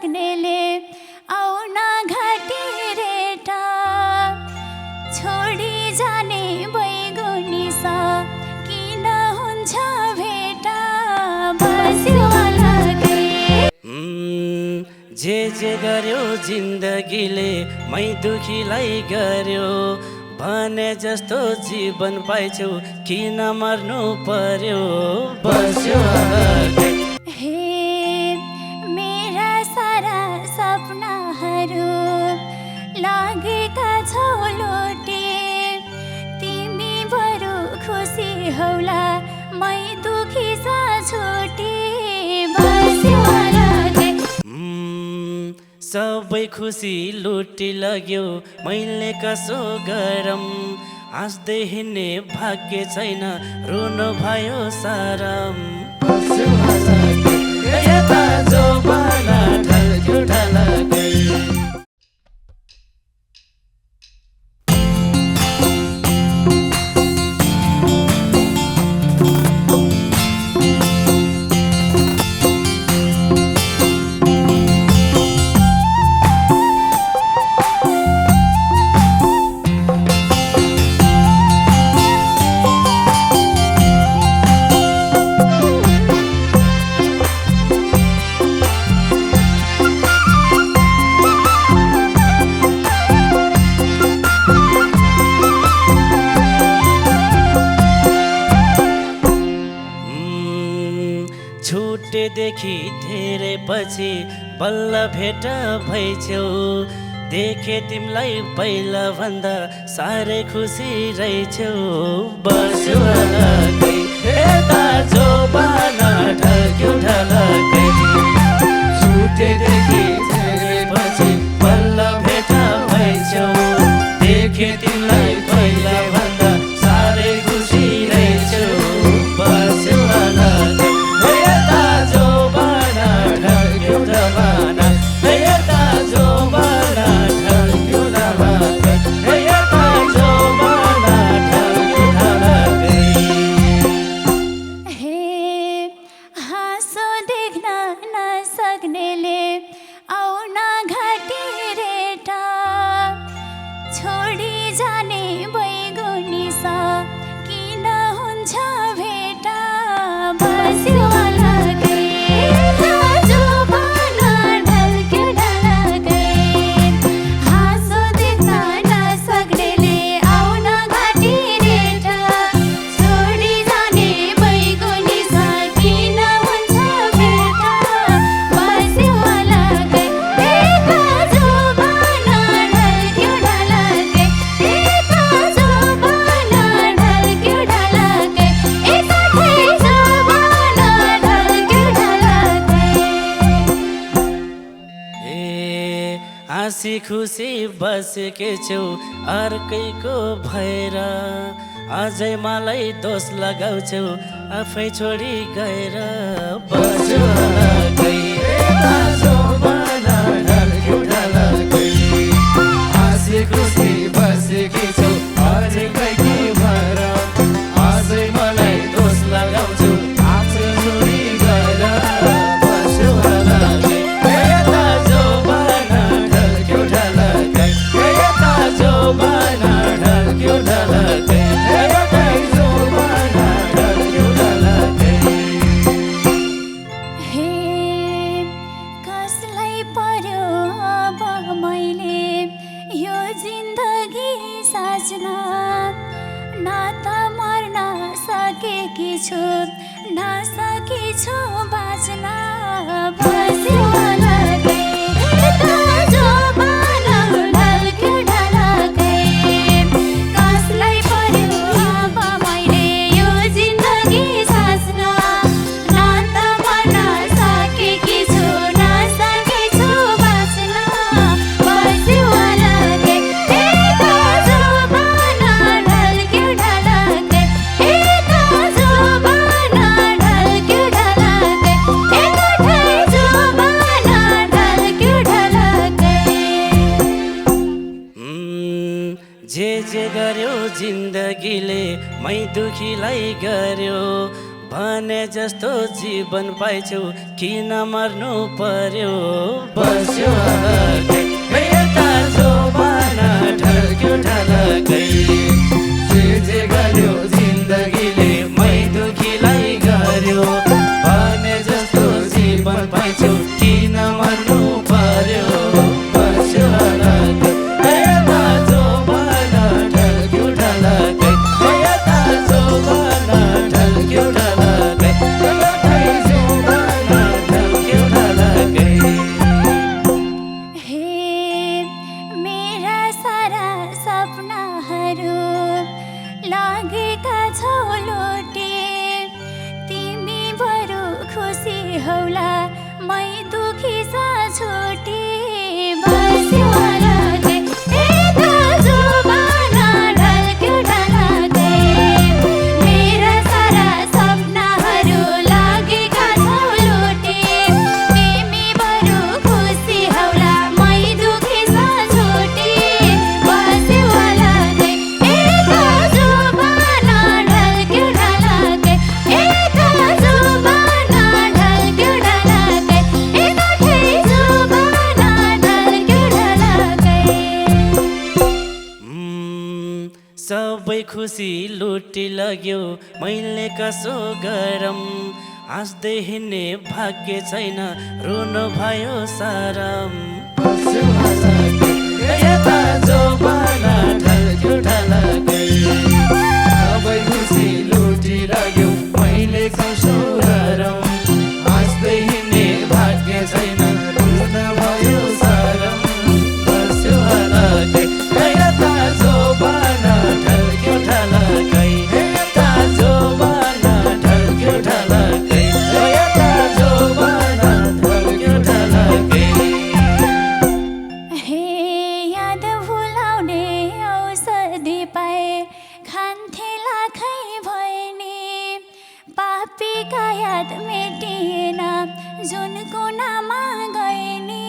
सक्नेले आउन घाँटी रेटा छोडी जाने बैगुनी सा किन हुन्छ भेटा बस्यो अलगै। जे गर्यो जिन्दगीले मै दुखीलाई गर्यो भने जस्तो जीवन पाइछौ किन मर्नु पर्यो बस्यो अलगै। हे मेरा सारा सपनाहरू लागेका छौ लोटे तिमी बरु खुसी हौला मै दुखी सा छोटे बस्यो अलगै। सबै खुसी लुटी लग्यो मैले कसो गरम हाँस्दै हिँड्ने भाग्य छैन रुनु भयो सारम बस्यो अलगै। यता जोबाना ढल्क्यो ढलकै। छुटेदेखि धेरै पछि बल्ल भेट भइछौ देखे तिमीलाई पहिला भन्दा साह्रै खुसी रहेछौ बस्यो अलगै। यता जोबाना ढल्क्यो ढलकै। छुटेदेखि धेरै पछि बल्ल भेट भइछौ देखे तिमीलाई पहिला भन्दा साह्रै खुसी रहेछौ बस्यो अलगै। हाँसी खुसी बसेकै छौ अर्कैको भएर अझै मलाई दोष लगाउँछौ आफै छोडी गएर बस्यो अलगै। हाँसी खुसी बसेकै छौ अर्कैको भएर अझै मलाई दोष लगाउँछौ आफै छोडी गएर बस्यो अलगै। नाता मर्न सकेकी छु नसकेकी छु बाँच्न बस्यो अलगै। यता जोबाना ढल्क्यो ढलकै। कसलाई पर्यो अब मैले यो जिन्दगी साँच्न नाता मर्न सकेकी छु नसकेकी छु बाँच्न बस्यो अलगै। यता जोबाना ढल्क्यो ढलकै। यता जोबाना ढल्क्यो ढलकै। एकठै जोबाना ढल्क्यो ढलकै। जे गर्यो जिन्दगीले मै दुखीलाई गर्यो भने जस्तो जीवन पाइछौ किन मर्नु पर्यो बस्यो अलग्गै यता जोबाना ढल्क्यो ढलकै जे गर्यो जिन्दगीले मै दुखीलाई गर्यो भने जस्तो जीवन पाइछौ किन मर्नु पर्यो बस्यो अलग्गै यता जोबाना ढल्क्यो ढलकै यता जोबाना ढल्क्यो ढलकै यतै जोबाना ढल्क्यो ढलकै हे मेरा सारा सपनाहरू लागेका छौ लोटे तिमी बरु खुसी हौला मै दुखी सा छोटे बस्यो अलग्गै यता जोबाना ढल्क्यो ढलकै मेरा सारा सपनाहरू लागेका छौ लोटे तिमी बरु खुसी हौला मै दुखी सा छोटे बस्यो अलग्गै यता जोबाना ढल्क्यो ढलकै यता जोबाना ढल्क्यो ढलकै यतै जोबाना ढल्क्यो ढलकै सबै खुसी लुटी लग्यो मैले कसो गरम हाँस्दै हिँड्ने भाग्य छैन रुनु भयो सरम बस्यो अलग्गै यता जोबाना ढल्क्यो ढलकै सबै खुसी लुटिरह्यो मैले कसो गरौँ हाँस्दै हिँड्ने भाग्य छैन रुन भयो सरम बस्यो अलग्गै यता जोबाना ढल्क्यो ढलकै यता जोबाना ढल्क्यो ढलकै यता जोबाना ढल्क्यो ढलकै हे याद भुलाउने औषधि पाए खान्थे लाखै भए नि पापीका याद मेटिएन जुन कुनामा गए नि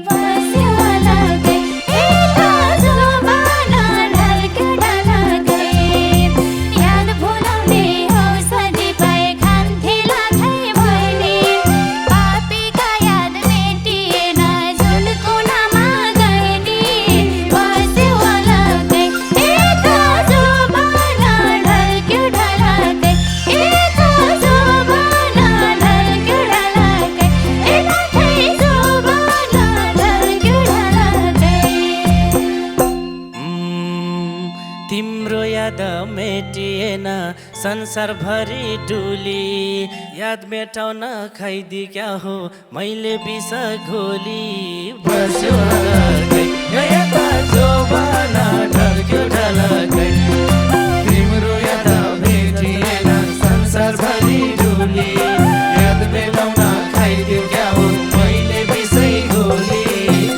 बस्यो अलग्गै यता जोबाना ढल्क्यो ढलकै याद भुलाउने औषधि पाए खान्थे लाखै भए नि पापीका याद मेटिएन जुन कुनामा गए नि बस्यो अलग्गै यता जोबाना ढल्क्यो ढलकै यता जोबाना ढल्क्यो ढलकै यतै जोबाना ढल्क्यो ढलकै तिम्रो याद मेटिएन संसारभरि डुली याद मेटाउन खाइदि क्या हो मैले विष घोली बस्यो अलग्गै यता जोबाना ढल्क्यो ढलकै तिम्रो याद भेटिएन संसारभरि डुली याद मेटाउन खाइदियो क्या हो मैले विषै घोली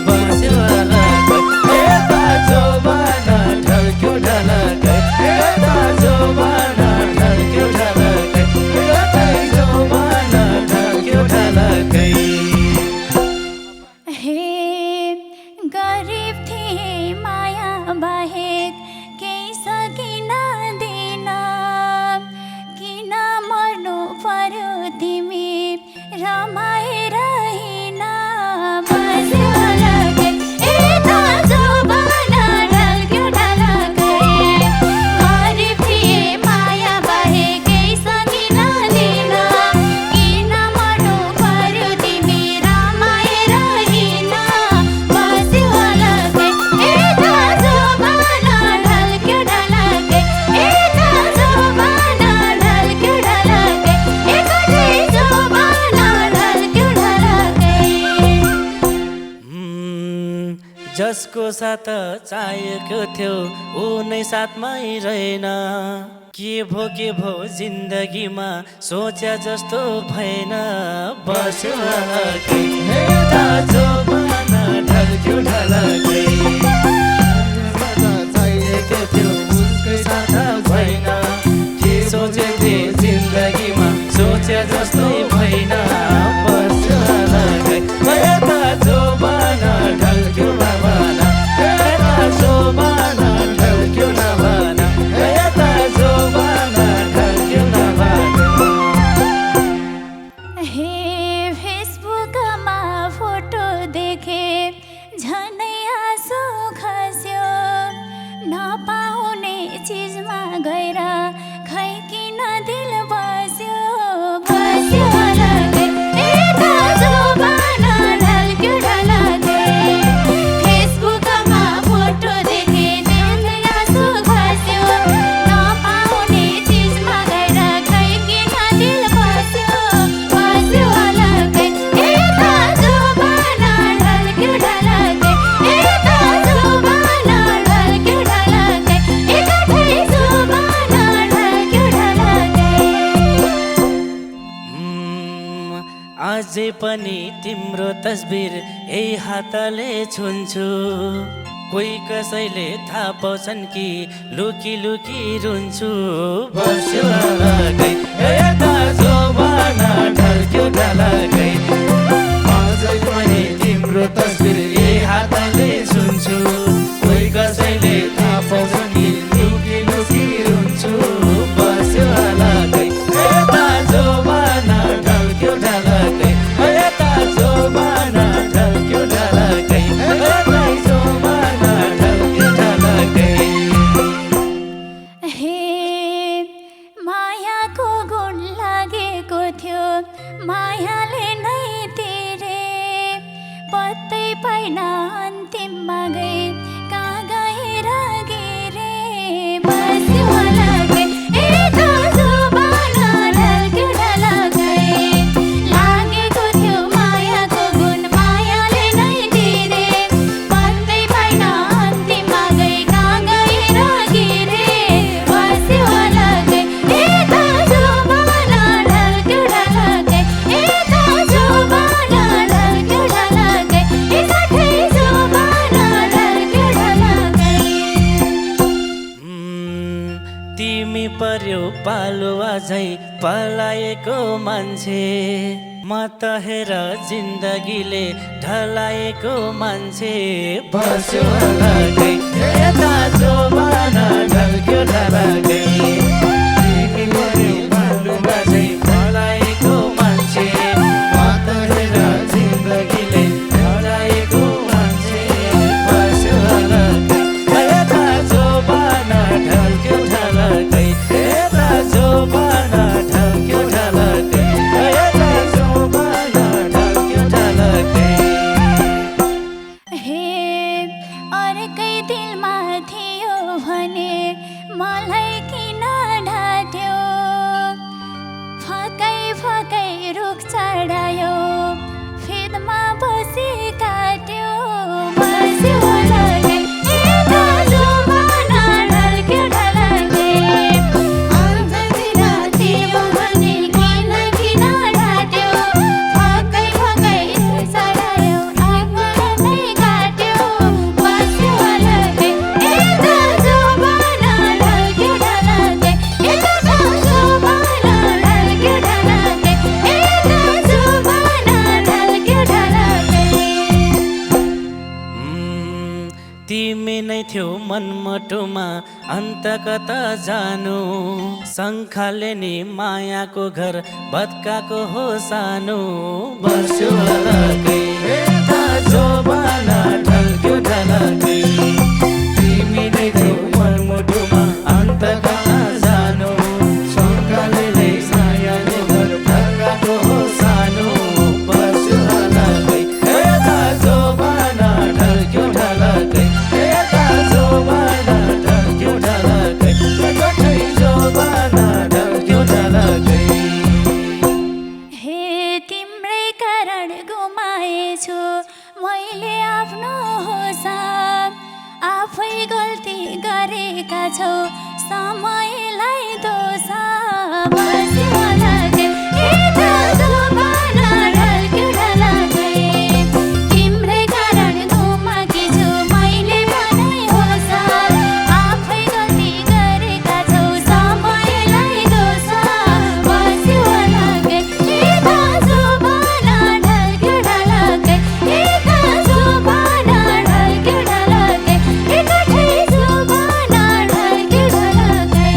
बस्यो अलग्गै यता जोबाना ढल्क्यो ढलकै यता जोबाना ढल्क्यो ढलकै यतै जोबाना ढल्क्यो ढलकै हे गरिब थिए माया बाहेक केही सकिन दिन किन मर्नु पर्यो तिमी रमाएर हिँड बस्यो अलग्गै यता जोबाना ढल्क्यो ढलकै गरिब थिए माया बाहेक केही सकिन दिन किन मर्नु पर्यो तिमी रमाएर हिँड बस्यो अलग्गै यता जोबाना ढल्क्यो ढलकै यता जोबाना ढल्क्यो ढलकै यतै जोबाना ढल्क्यो ढलकै जसको साथ चाहिएको थियो ऊ नै साथमै रहेन के भो जिन्दगीमा सोचे जस्तो भएन बस्यो अलग्गै यता जोबाना ढल्क्यो ढलकै चाहिएको थियो उसकै साथ भएन के सोचेको थिए जिन्दगीमा सोचे जस्तै भएन बस्यो अलग्गै यता जोबाना ढल्क्यो नभना यता जोबाना ढल्क्यो नभना यता जोबाना ढल्क्यो नभना अझै पनि तिम्रो तस्बिर यही हातले छुन्छु कोही कसैले थाहा पाउँछन् कि लुकी लुकी रुन्छु बस्यो अलगै यता जोबाना ढल्क्यो ढलकै अझै पनि तिम्रो तस्बिर यही हातले छुन्छु कोही कसैले थाहा पाउँछन् कि लुकी लुकी रुन्छु बस्यो अलगै यता जोबाना ढल्क्यो ढलकै यता जोबाना ढल्क्यो ढलकै यता जोबाना ढल्क्यो ढलकै हे मायाको गुण लागेको थियो मायाले नै तिरे पत्तै पाइन अन्तिममा गए कहाँ गएर गिरे बस्यो अलगै यता जोबाना ढल्क्यो ढलकै लागेको थियो मायाको गुण मायाले नै तिरे पत्तै पाइन अन्तिममा गए कहाँ गएर गिरे बस्यो अलगै यता जोबाना ढल्क्यो ढलकै यता जोबाना ढल्क्यो ढलकै एकैछिन जोबाना ढल्क्यो ढलकै तिमी पर्यो पालुवा झै पलाएको मान्छे म त हेर जिन्दगीले ढलाएको मान्छे बस्यो अलगै यता जोबाना ढल्क्यो ढलकै तिमी पर्यो पालुवा झै पलाएको मान्छे म त हेर जिन्दगीले ढलाएको मान्छे बस्यो अलगै यता जोबाना ढल्क्यो ढलकै यता जोबाना ढल्क्यो ढलकै यता जोबाना ढल्क्यो ढलकै हे अर्कै दिलमा थियो भने मलाई किन ढाट्यो फकै फकै रुख चढायो फेदमा बसी काट्यो बस्यो अलगै यता जोबाना ढल्क्यो ढलकै आँखातिर थियो भने किन किन ढाट्यो फकै फकै रुख चढायो आँखालाई नै काट्यो बस्यो अलगै यता जोबाना ढल्क्यो ढलकै यता जोबाना ढल्क्यो ढलकै यता जोबाना ढल्क्यो ढलकै तिमी नै थियौ मनमटोमा अन्त कता जानु शङ्खाले नि मायाको घर भत्काको हो सानो बस्यो अलगै यता जोबाना ढल्क्यो ढलकै तिमी नै थियौ मनमटोमा अन्त कता जानु शङ्खाले नि मायाको घर भत्काको हो सानो बस्यो अलगै यता जोबाना ढल्क्यो ढलकै यता जोबाना ढल्क्यो ढलकै कतै जोबाना ढल्क्यो ढलकै हे तिम्रै कारण गुमाएछु मैले आफ्नो होस आफै गल्ती गरेका छौ समयलाई दोष बस्यो अलगै यता जोबाना ढल्क्यो ढलकै तिम्रै कारण गुमाएकी छु मैले भने होस आफै गल्ती गरेका छौ समयलाई दोष बस्यो अलगै यता जोबाना ढल्क्यो ढलकै यता जोबाना ढल्क्यो ढलकै एकैछिन जोबाना ढल्क्यो ढलकै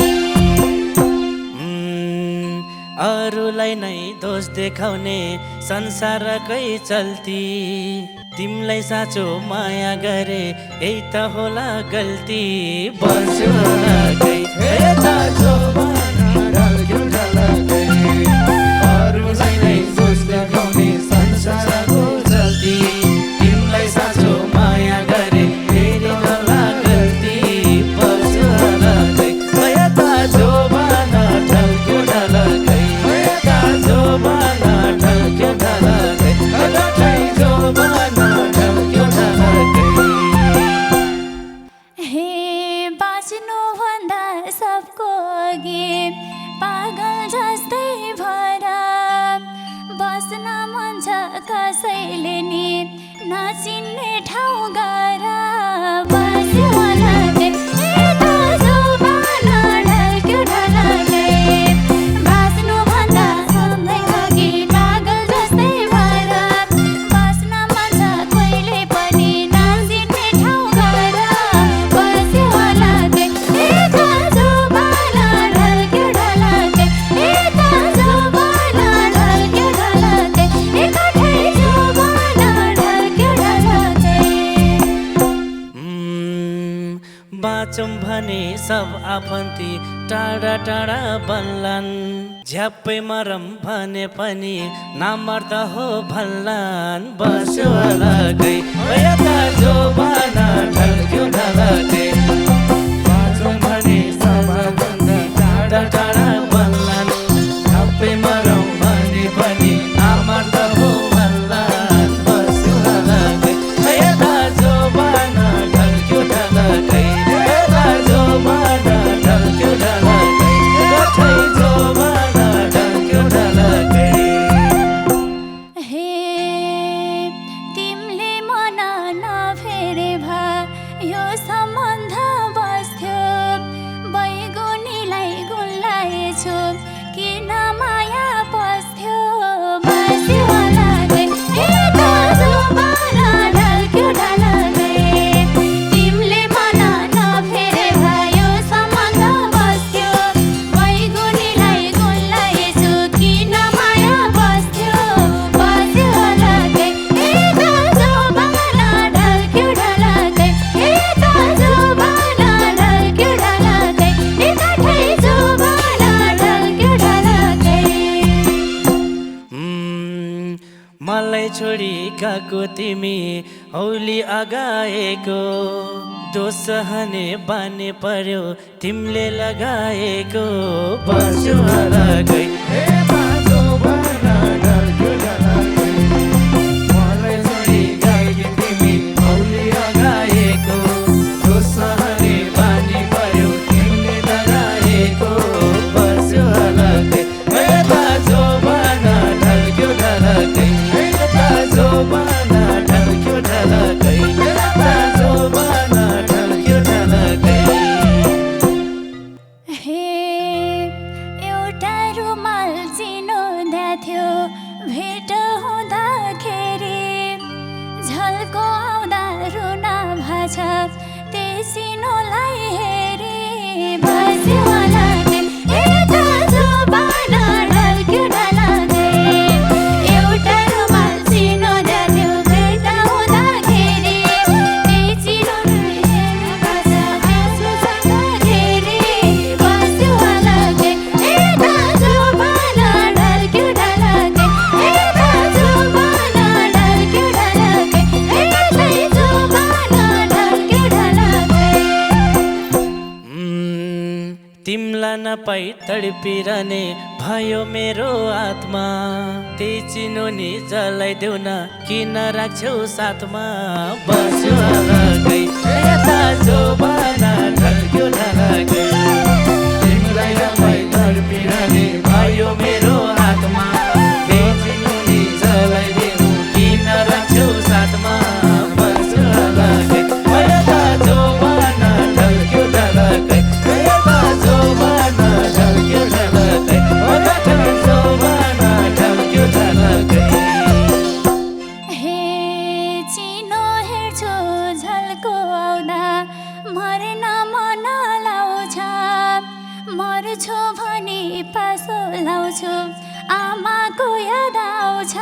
अरूलाई नै दोष देखाउने संसारकै चल्ती तिमीलाई साँचो माया गरे यही त होला गल्ती बस्यो अलगै यता जोबाना ढल्क्यो ढलकै अरूलाई नै दोष देखाउने संसारको चल्ती तिमीलाई साँचो माया गरे फेरि होला गल्ती बस्यो अलगै यता जोबाना ढल्क्यो ढलकै यता जोबाना ढल्क्यो ढलकै कतै जोबाना ढल्क्यो ढलकै हे बाँच्नु कसैले नि नचिन्ने ठाउँ गर बस्यो अलग्गै यता जुबान ढल्क्यो ढलकै बाँच्नुभन्दा सधैँ अघि पागल जस्तै भएर बस्न मन छ कहिले पनि नचिन्ने ठाउँ गर बस्यो अलग्गै यता जुबान ढल्क्यो ढलकै यता जुबान ढल्क्यो ढलकै एकठै जुबान ढल्क्यो ढलकै बाँचौँ भने सब आफन्ती टाढा टाढा बन्लान् झ्याप्पै मरम भने पनि नामर्द हो भल्लान् बस्यो अलग्गै यता जुबान ढल्क्यो ढलकै बाँचौँ भने सब आफन्ती टाढा टाढा बन्लान् झ्याप्पै मरम भने पनि नामर्द हो भल्लान् बस्यो अलग्गै यता जुबान ढल्क्यो ढलकै यता जुबान ढल्क्यो ढलकै एकठै जुबान ढल्क्यो ढलकै हे तिमीले मन नफेरे भए यो सम्बन्ध बस्थ्यो बैगुनीलाई गुल्लाएछु किन माया पस्थ्यो बस्यो अलग्गै यता जुबान ढल्क्यो ढलकै तिमीले मन नफेरे भए यो सम्बन्ध बस्थ्यो बैगुनीलाई गुल्लाएछु किन माया पस्थ्यो बस्यो अलग्गै यता जुबान ढल्क्यो ढलकै यता जुबान ढल्क्यो ढलकै एकठै जुबान ढल्क्यो ढलकै मलाई छोडी गएको तिमी औली अगाएको दोष सहने बानी पर्यो तिमीले लगाएको बस्यो अलग्गै यता जुबान ढल्क्यो ढलकै मलाई छोडी गएको तिमी औली अगाएको दोष सहने बानी पर्यो तिमीले लगाएको बस्यो अलग्गै यता जुबान ढल्क्यो ढलकै यता जुबान ढल्क्यो ढलकै यता जुबान ढल्क्यो ढलकै हे एउटा रुमाल चिनाउँदा थियो भेट हुँदाखेरि झल्को आउँदा रुन भाछ त्यही चिनोलाई हेरी बस्यो अलग्गै यता जुबान ढल्क्यो ढलकै एउटा रुमाल चिनाउँदा थियो भेट हुँदाखेरि त्यही चिनोलाई हेर्नु भाछ त्यसो जाँदाखेरि बस्यो अलग्गै यता जुबान ढल्क्यो ढलकै यता जुबान ढल्क्यो ढलकै एकठै जुबान ढल्क्यो ढलकै तिमलाई नपाई तडपिरहने भयो मेरो आत्मा त्यही चिनोनी जलाइदेऊ न किन राख्छौ साथमा बस्यो अलग्गै यता जुबान ढल्क्यो ढलकै तिमीलाई नपाई तडपिरहने भयो मेरो आत्मा त्यही चिनोनी जलाइदेऊ किन राख्छौ साथमा बस्यो अलग्गै यता जुबान ढल्क्यो ढलकै यता जुबान ढल्क्यो ढलकै एकठै जुबान ढल्क्यो ढलकै हे चिनो हेर्छु झल्को आउँदा मर्न मन लाउँछ मर्छु भनी पासो लाउँछु आमाको याद आउँछ